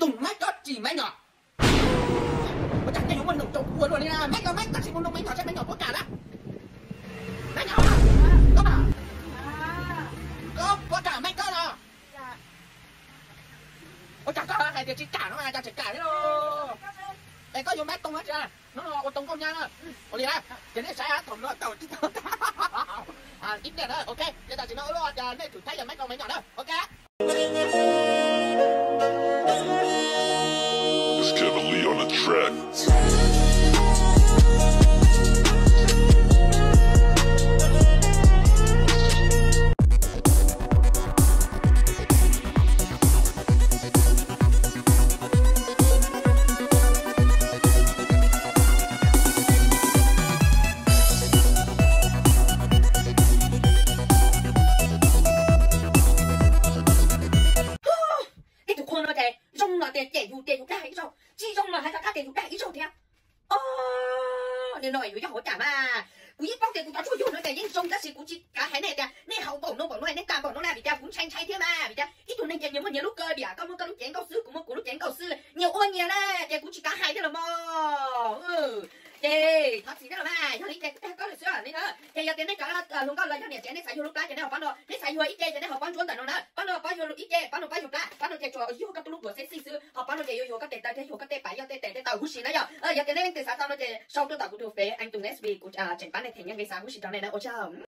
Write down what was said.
Tus Maiv Koob tsis Maiv Nyom. Ua cas nej yuav muaj hloov rau kuv ua luaj li na? Maiv Koob, Maiv Koob, tsis mus nug Maiv Nyom seb Maiv Nyom puas kam na. Maiv Nyom, Koob, Koob puas kam Maiv Koob no? Ua cas koj hais tias tsis kam no mas cas tseem kam thiab lauj? Es koj yuav Maiv Koob tsis? Hnub no ua tau nkauj nyab na. Ua li na, ces nej saib thaum no tau tib pliag na, ok. Ces tam sim no ua luaj, nej thwm thaib yog Maiv Koob Maiv Nyom na, ok. It's Kevin Lee on the track. Tej tus qhua no ces zoo los tias cem yus tias yus dag ib zaug, tsis zoo los hais rov qab tias yus dag ib zaug thiab. Os, nim no yus yog hauv cas mas kuv yeej paub tias kuv cov tshuaj yug no ces yeej zoo tab sis kuv tsis kav hais nej tias nej haus npaum no npaum no nej tag npaum no na, vim tias kuv ntshai ntshai thiab mas vim tias ib tug neeg ces nyias muaj nyias lub kawg, tias koj muaj koj lub cev nkauj xwb, kuv muaj kuv lub cev nkauj xwb, nyias ua nyias na, ces kuv tsis kav hais thiab los mas. Ces thov txim thiab los mas, yog li ces kuv dag koj lawm xwb li na. Ces yog tias nej cov hluas nkauj los yog niam tsev nej xav yug lub plab ces nej ho pab no, nej xav yug ib ce ces nej ho pab ntsuab ntawm no na, pab no pab yug ib ce, pab no pab yug plab, pab no ces tsuas yug koj tub lub duav xeb xij xwb, ho pab no ces yuav yug koj tes taw thiab yug koj tej pam yog tej tes tej taw huv si na yom. Yog tias nej leej twg xav tau no ces sau tuaj tom kuv tus fev Aib Tooj S V, kuv tseem pab nej them nyiaj nqi xa huv si rau nej na, ua tsaug.